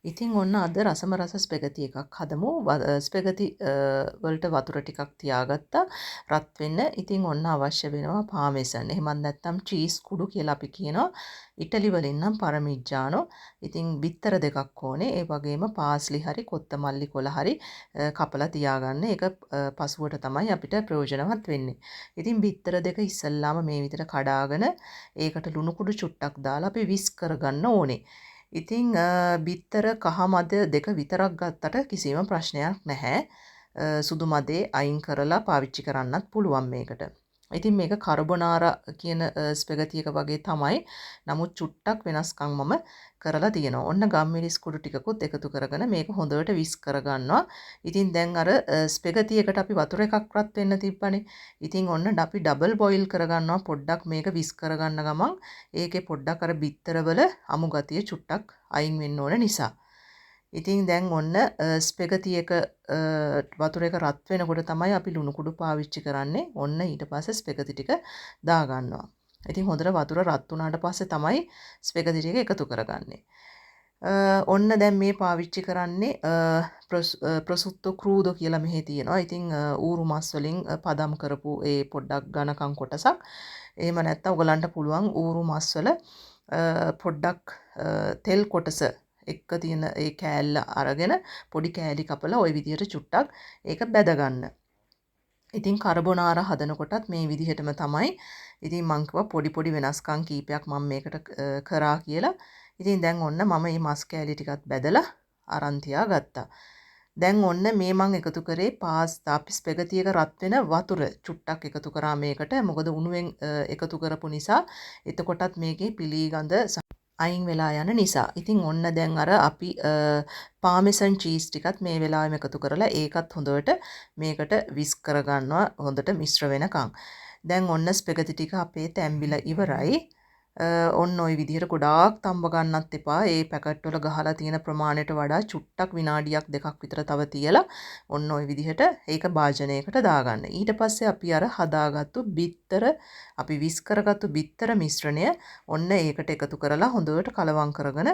ඉතින් ඔන්න අද රසම රස ස්පැගති එකක් හදමු. ස්පැගති වලට වතුර ටිකක් තියාගත්තා රත් වෙන්න. ඉතින් ඔන්න අවශ්‍ය වෙනවා පාමෙසන්. එහෙමත් නැත්නම් චීස් කුඩු කියලා අපි කියනවා. ඉටලි වලින් නම් පරමිජ්ජානෝ. ඉතින් බිත්තර දෙකක් ඕනේ. ඒ වගේම පාස්ලි හරි කොත්තමල්ලි කොළ හරි කපලා තියාගන්න. ඒක පසුවට තමයි අපිට ප්‍රයෝජනවත් වෙන්නේ. ඉතින් බිත්තර දෙක ඉස්සල්ලාම මේ විදිහට කඩාගෙන ඒකට ලුණු කුඩු චුට්ටක් දාලා අපි විස් කරගන්න ඕනේ. ඉතින් බිත්තර කහ මද දෙක විතරක් ගත්තට කිසිම ප්‍රශ්නයක් නැහැ. සුදු මදේ අයින් කරලා පාවිච්චි කරන්නත් පුළුවන් මේකට. ඉතින් මේක කාබොනාරා කියන ස්පැගති එක වගේ තමයි. නමුත් චුට්ටක් වෙනස්කම් මම කරලා තියෙනවා. ඔන්න ගම්මිරිස් කුඩු ටිකකුත් එකතු කරගෙන මේක හොඳට විස් කරගන්නවා. ඉතින් දැන් අර ස්පැගති එකට අපි වතුර එකක් රත් වෙන්න තිබ්බනේ. ඉතින් ඔන්න අපි ඩබල් බොයිල් කරගන්නවා පොඩ්ඩක් මේක විස් කරගන්න ගමන් ඒකේ පොඩ්ඩක් අර බිත්තරවල අමු ගතිය චුට්ටක් අයින් වෙන්න ඕන නිසා. ඉතින් දැන් ඔන්න ස්පැගති එක වතුර එක රත් වෙනකොට තමයි අපි ලුණු කුඩු පාවිච්චි කරන්නේ. ඔන්න ඊට පස්සේ ස්පැගති ටික දාගන්නවා. ඉතින් හොඳට වතුර රත් වුණාට පස්සේ තමයි ස්පැගති ටික එකතු කරගන්නේ. ඔන්න දැන් මේ පාවිච්චි කරන්නේ ප්‍රොසුත්තෝ ක්‍රූදෝ කියලා මෙහෙ තියෙනවා. ඉතින් ඌරු මස් වලින් පදම් කරපු ඒ පොඩ්ඩක් ඝනකම් කොටසක්. එහෙම නැත්නම් ඔයගලන්ට පුළුවන් ඌරු මස් වල පොඩ්ඩක් තෙල් කොටස එක්ක තියෙන ඒ කෑල්ල අරගෙන පොඩි කෑලි කපලා ඔය විදිහට චුට්ටක් ඒක බැද ගන්න. ඉතින් කාබොනාරා හදනකොටත් මේ විදිහටම තමයි. ඉතින් මං කිව්වා පොඩි පොඩි වෙනස්කම් කීපයක් මම මේකට කරා කියලා. ඉතින් දැන් ඔන්න මම මේ මස් කෑලි ටිකත් බැදලා අරන් තියාගත්තා. දැන් ඔන්න මේ මං එකතු කරේ පාස්තා. අපි ස්පැගති එක රත් වෙන වතුර චුට්ටක් එකතු කරා මේකට. මොකද උණුවෙන් එකතු කරපු නිසා එතකොටත් මේකේ පිලී ගඳ අයින් වෙලා යන නිසා. ඉතින් ඔන්න දැන් අර අපි පාමෙසන් චීස් ටිකත් මේ වෙලාවෙම එකතු කරලා ඒකත් හොඳට මේකට විස්ක් කරගන්නවා හොඳට මිශ්‍ර වෙනකන්. දැන් ඔන්න ස්පැගති ටික අපේ තැම්බිලා ඉවරයි. ඔන්න ඔය විදිහට ගොඩාක් තම්බ ගන්නත් එපා. ඒ පැකට් වල ගහලා තියෙන ප්‍රමාණයට වඩා චුට්ටක් විනාඩියක් දෙකක් විතර තව තියලා ඔන්න ඔය විදිහට ඒක භාජනයකට දාගන්න. ඊට පස්සේ අපි අර හදාගත්තු බිත්තර, අපි විස් කරගත්තු බිත්තර මිශ්‍රණය ඔන්න ඒකට එකතු කරලා හොඳට කලවම් කරගෙන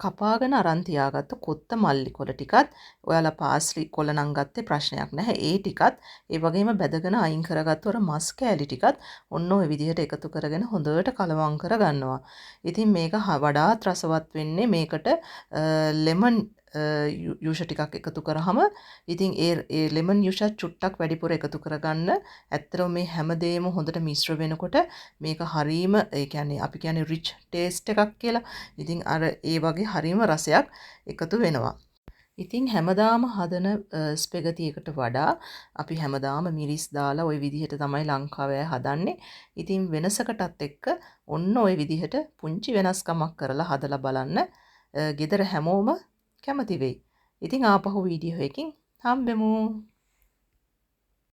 කපාගෙන අරන් තියාගත්තු කොත්තමල්ලි කොළ ටිකත්, ඔයාලා පාස්ලි කොළ නම් ගත්තේ ප්‍රශ්නයක් නැහැ. ඒ ටිකත් ඒ වගේම බැදගෙන අයින් කරගත්තු අර මස් කෑලි ටිකත් ඔන්න ඔය විදිහට එකතු කරගෙන හොඳට කලවම් කරගන්නවා. ඉතින් මේක වඩාත් රසවත් වෙන්නේ මේකට ලෙමන් යුෂ ටිකක් එකතු කරාම. ඉතින් ඒ ඒ ලෙමන් යුෂ චුට්ටක් වැඩිපුර එකතු කරගන්න. ඇත්තටම මේ හැමදේම හොඳට මිශ්‍ර වෙනකොට මේක හරීම, ඒ කියන්නේ අපි කියන්නේ රිච් ටේස්ට් එකක් කියලා. ඉතින් අර ඒ වගේ හරීම රසයක් එකතු වෙනවා. ඉතින් හැමදාම හදන ස්පැගති එකට වඩා අපි හැමදාම මිරිස් දාලා ඔය විදිහට තමයි ලංකාවේ අය හදන්නේ. ඉතින් වෙනසකටත් එක්ක ඔන්න ඔය විදිහට පුංචි වෙනස්කමක් කරලා හදලා බලන්න. ගෙදර හැමෝම කැමති වෙයි. ඉතින් ආපහු වීඩියෝ එකකින් හම්බෙමු.